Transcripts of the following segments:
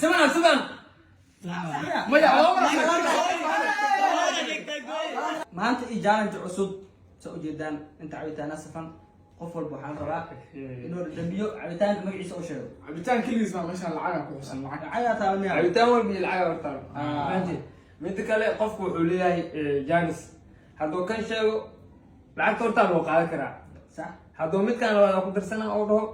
Seven Up, Seven Up. Maya, laba mar. Maanta iyo challenge cusub sa ujeedaan, inta cabitaana safan, qof walba waxaan rabaa inuu dhadhamiyo cabitaanka, magaciisa u sheego. Cabitaan keligiis baa meeshaan lacaga ku xusan, lacag. Lacagaa taabanaya. Cabitaan walba iyo lacag horta. Ah. Fahanteen? Midda kale, qofku wuxuu leeyahay chance. Hadduu kan sheego, lacagta hortaa loo qaadan karaa. Sax. Hadduu midkan labaad ku darsana oo dhaho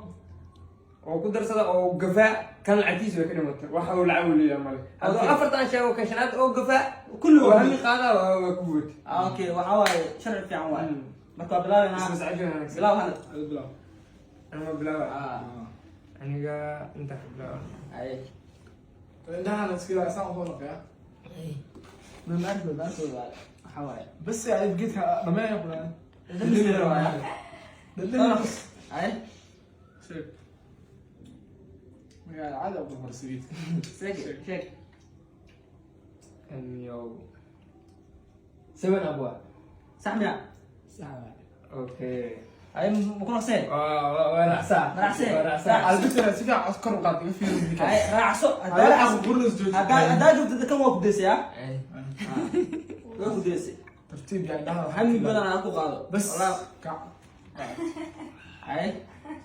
oo ku darsada oo gafaa, kan lacagtiisa way ka dhimatay, waxa uu lacag uu leeyahay male. Hadduu Okay. afartan sheego, kan shanaad oo gafaa, Kulli oo waa hami qaadaa, waa ku gubatay. Ah, okay, waxaa waaye sharci fiican waaye. Marka waa bilaabaynaa. Isma sacabin wanaagsan. Bilaaw, Hanad. Adiga bilaw. Anima bilaawa? Ah. Aniga intaa ka bilaawa. Ay. Indhahan iska ilaa saan usoo dhaqaya. Ma maarko, maarko waaye, waxaa waaye. Bas ay geedka dhameeya ku dhahay. Dhadhamis waaye. Dhadhamis. Ay. Sheeg. Magaala caadi u marsi geedka. Sheeg, sheeg. Yo, Seven Up waa. Sax miya? Okay. Ay, ma ku naqseen? Waa raacsaa. Raacsan. Waa raacsaa. Albitana si fiican kor u qaad, iga fiiri Ay. ninkaas. Raacso. Haddaa xaq qurnas jooji. Haddaa joogto, kan waa ku deysay, ah, waa ku deysay. Tartiib yaa indhaha. Hami badan aad ku qaado. Bas. Wallah. Kac. Ay.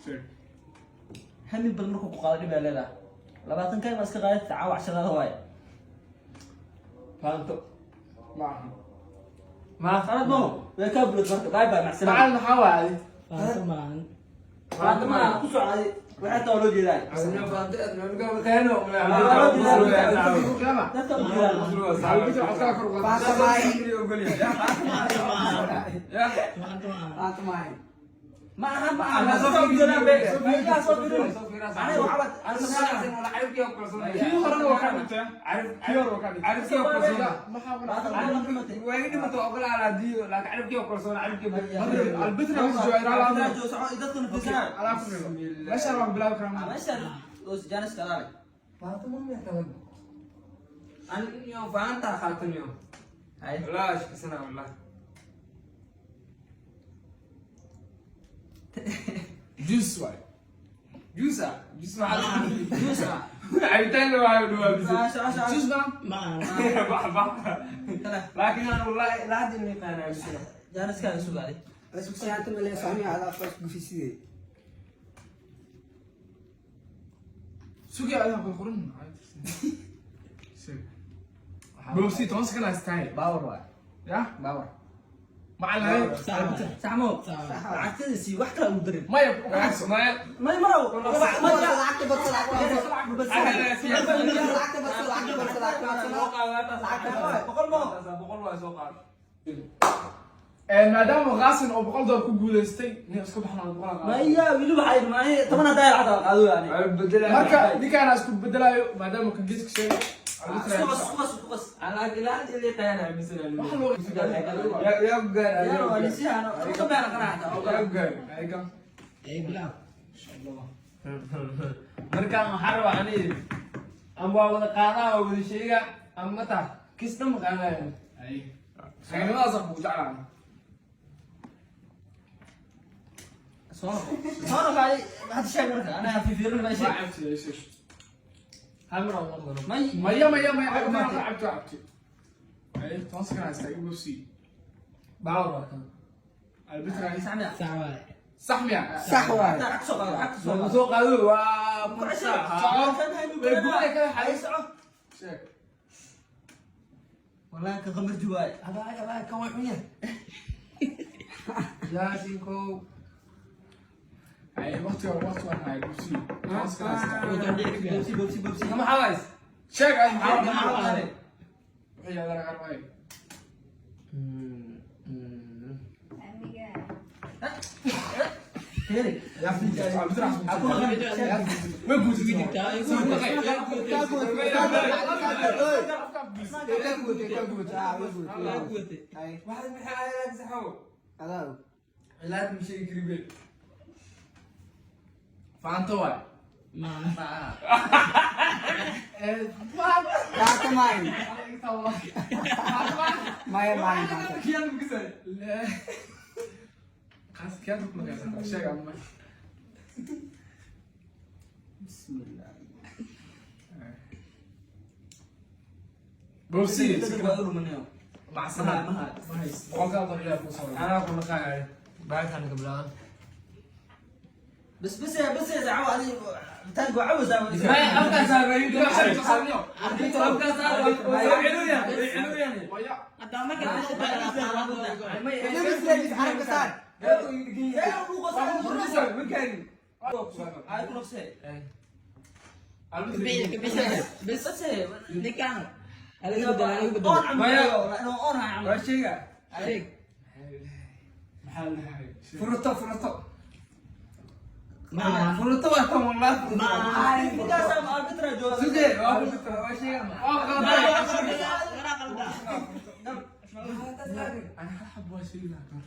Sheeg. Hami badan markuu ku qaado, dhib ay leedahay. 20 kan baa iska qaaday, caawa cashadaada waaye. Faanto. Ma aha. Ma Qalad mo, way kaa bulad marka. Bye bye, macsalaam. Macalin, maxaa waaye? Faanto ma ku socday, waxay taa loo jeedaa. Qiyaama. Dadka u jeedaan. Albitana codkaa kor u qaad. Ma aha, ma aha, dadka u jeedaan be. Yaa soo fiirin. Aniga waxaa Kii horena waa ka dhintay. Kii hore waa ka dhintay. Maxaa ku dhacay? Albitana wuxuu joogaa ilaa laba. Dadkuna fiirsanaa. Alaa ku dhigo. Meeshaan waan bilaabi karaa. Meeshaan oo jaanis kalaale. Ay. Juice waay. Juice ah, juice maxaa? Juice ah. Cabitaan la waayo dhawaa bisa. Juice ma? Bax bax. Laakiin aan wallahi la hadda inay qaanaa bisa. Jaaniska sugaaday. Sugi adiga ku qoran. Sheeg. Boosi 10 second haystaa. Power waay. Ya? Power. Macalin, hay. Sax mo, lacagtada sii, wax kale ugu darin. Maya, ku qabso. Maya. May maraw. 100 mo. 100 waa soo qaad. Maadaama Qaasin oo $100 ku guuleystay, nin isku baxnaa 100 qaado. Maya, wili waxay maahe 10 haddaa lacagta qaado yani. Marka ninkaan isku bedelaayo maadaama kan geeska sheegay. Isku qas, isku qas, isku qas. Wax loo Ya gaar. Yar waa nisihan ka beena qanaacda. Ya gaar. Ayga. Markaan waxaa rabaa ani ama waa wada qaadaa waa wada sheega ama mataa kisna ma qaadaayo. Ay. Sagnimadaas aan kugu jeclahay. Soo noqo, soo noqo ali, hadda sheeg marka anaa fiifiirin ma Waa sheeg. cabti, ay sheeg. Hal mar aan noqdo. May. Maya, maya, maya, cabti, cabti, cabti. Ay, 10 second haystaa, igu boosi. Baawar waa kan. Albitana Sax miya? Sax miya? Lacag soo qaado, lacag soo qaado. Soo qaado waa Ku cesho. Way guuray kala xay. Sheeg. Wallahi ka khamarji waaye. Abaay, abaay, kan waa xun yahay. Yaasinkow. Ay, waqtiga, waqtiga hay boosi. 10 second haystaa. Bobsi, bobsi, bobsi. Kama xaways. Sheeg ay maxaa Maxaa waaye? waaye? Wixii yaadana qaar waaye. Heri. Albitana Ha ku naqan. way guursatay. Waxaad maxay ahayd saxow? Cilaad ma sheegi kari beel. Faanto waay. Kiyaan ma kasay? Qaas kiyaad ku naqaysataa. Sheeg ama. Bismillah. Boobsii. Dadka waa u lumanayo. Macsana. Maha. Boqolkaa dollar ilaa kuu soo. Anaa ku naqaaya. Baalkan ka bilaaban. بس بس بس يا زعو هذه بتاعك وعوز. Maya, afkaa saar. Afka Afkaa saar. Way celuyaan, way celuyaan. Waya. Haddaa marka dambe u baahan. Carabka saar. Kabixi, kabixi. Bes. Ninkaan. Halaga bedelo, halaga bedelo. Waa sheega. Sheeg. Maxaa la dhahay? Furuto, furuto. Ma aha. Furuto waa tan, wallahi furuto. Ma aha. Suge, waa furuto, waa sheega. Waa qaldan. Waraa qaldaa. Ana hal xab waa sheegi lahaa.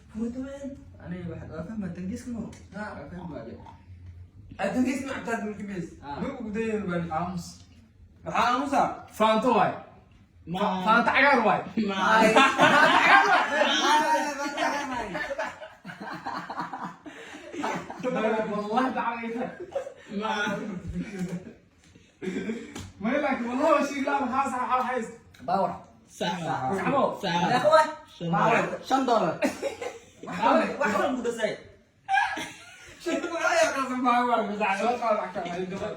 Adinkiis ma cabtaad mulkibiis. Ma ugudayin baan. Aamus. Maxaa aamusa? Faanto waay. Ma aha. Faanto cagaar waay. Ma aha. Wallahi dacwayta. Ma aha. May laakiin wallahi waa sheegi lahaa, maxaa sax waxaa hayst. باور. Sax waay. Saxmo. Sax waay. يا اخوان. $5. $5 واحد مدرسة. Soo qaad lacagta, hay gabay.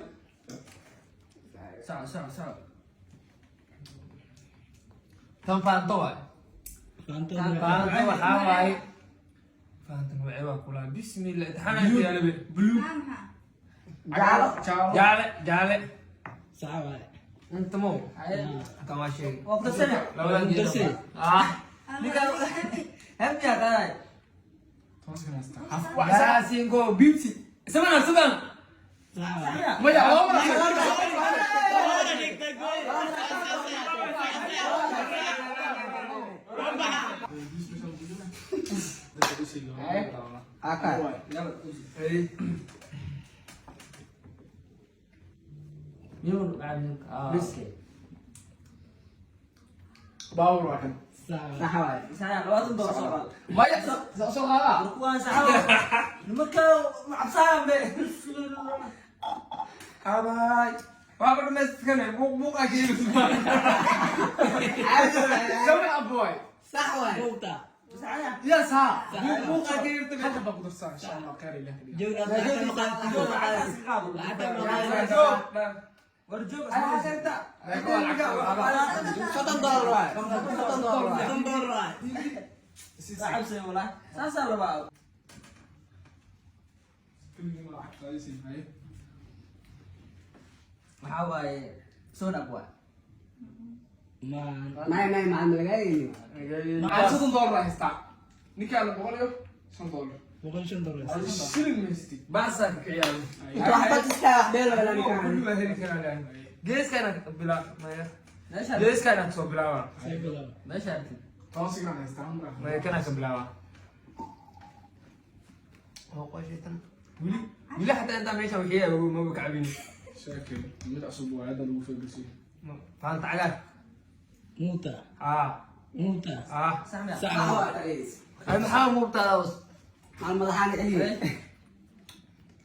Sac, sac, sac. Tan faanto waay. Faanto. Faanto waxaa waaye. Faanto magacee waa kulaa. Bismillah. Imtixaan yaala be. Blue. Jaalo. Jaalo. Jaale, jaale. Sax waay. Inta mo. Inta waa sheegay. وقت السنة. Labadan jeer. Darsi. Ah. هم يا قاي. 10 second haystaa. Yaasin go beauty. Sabana, sabana. Sax waay. Maya, laba mar. Hey. بس. Baawur waa kan. Sax waay. Sax waay. سنة لوازم دور سؤال. Maya, soo qaadaa. ركوان سحبوا. نمكا عبسان بي. Abaay. Waaba dhamaystirkanay. Buuq buuq aa keenaysa. Seven up waay. Sax waay. Buugta. سنة. Yes, ha. Buuq buuq aa keenaysa. Hadda baa ku darsaa, insha Allah, khayr ilaah ka dhigo. Joogna lacagta ma qaadato. Lacagta ma qaadato. ورجوك. $50 waay. $50 waay. $50 waay. عبسان والله. ساسا ربع. Keligii ma lacag qaadaysiin, haye. Waxaa waaye soon up waay. Ma aha. May may macaan laga eegin. Maxaa $30 haystaa? Ninkaan $105. $105. Shilin ma haystid. Baasaa ka kiciyaan. Inta wax bad iska wax beel wala ninkaan. Kulli waa heli karaa ilaahay. Geeskaan ka bilaab maya. Meesha. Geeskaan ka soo bilaaba. Soo bilaab. Meesha aragtid. 10 second haystaa, hal mar. Maya, kana ka bilaaba. Oo qoshaytan. Wili wili xataa intaa meesha wixii ay ugu maba kacbin. Sheekay, mid cusub waay, hadda lagu soo gelsiiyey. Faanta cagaar. Muuta. Ah. Muuta. Ah. Sax miya? Sax Sax waay. waay. Ay, maxaa muubtaa? Aan madaxaan celiyo.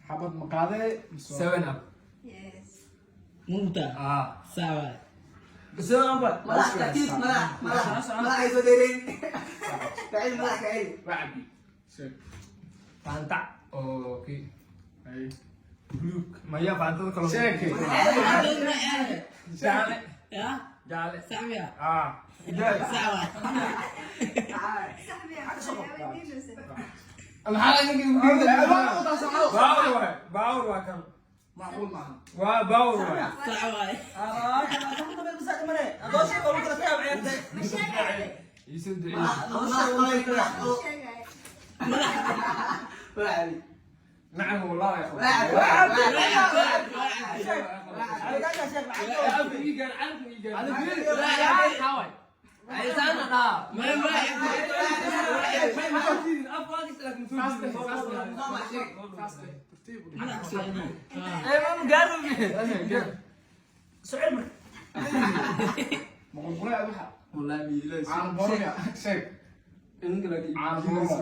Xabad ma qaadee mise waa- Seven up. Muuta. Ah. Sax waay. Soon up waay. Madax tartiib, madax madax madax ay soo dheereyn. Kaceli madax kaceli. Waa cabbi. Sheeg. Faanta. Okay. Haye. Blue. Maya, faantada kale. Sheekay. Jaale. Ya? Jaale. Sax miya? Ah. Jaale. Sax waay. Maxaa ninka ugu Baawur waay. Baawur waa kan. Macquul maaha. Waa baawur waay. Sax waay. Iisoo duceey. Madax madax. Nacam wallahi. Waa cabbi. Alfu iigaan, alfu iigaan. Ma ma. Saas dheh, saas dheh. Saas dheh. Tartiib u dhig. Madax ku soo celiyo. Ma qulqulay aad waxa? Caano booro miya? Sheeg. Caano booro waay.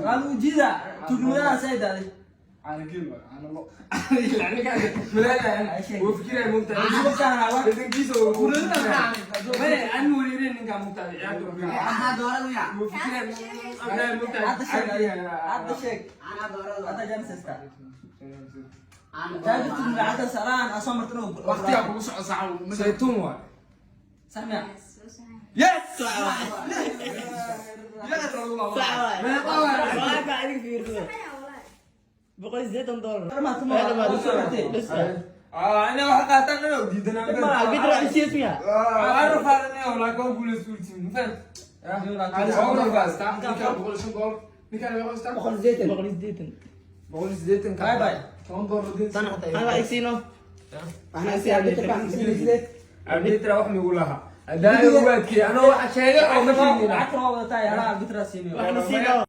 Caano geel waay, caano lo. Wuu fikiraya moogtahay. Dhadhankiisa wuu fikiraya. Maya, aan wereerin ninkaan moogtahay, ciyaarta wuu fikiraya. Caanaha doorada miya? Wuu fikiraya, Abdaahi moogtahay. Hadda sheeg, hadda sheeg. Caanaha doorada. Hadda jaanis haystaa. Caanaha Taa doorada. jirtid lacagta saraan aan soo martay inuu- Waqtigaa kugu socon saaca. Saytuun waay. Sax miya? Yes! Sax waay. Yes, Allah. Sax waay. Meeqa waay? Waa ka adiga fiirsada. $180. Dhammaatay ma waa soo martay. Bes. Ah, inay wax qaataan dhan oo diidanaa. Arbitra cisiis miya? Ah, waan rafaadanay oo laakiin waan guulaysta ultimate, ma fahamtid? Ani Waa boqol rafaadsan. haystaa, ninkaan $105, ninkaan meeqa haystaa? 180. 180. 180 Bye bye. $10 deyn. Tan xataa. Ana isiino. Waxna si arbitra baan sideed. Arbitra wax migu lahaa. Haddaa ugu adkeeyey, anoo waxa sheegay oo ma sheegin. Lacagta waa wadataa, anaa arbitra siinayo. Waxna siino.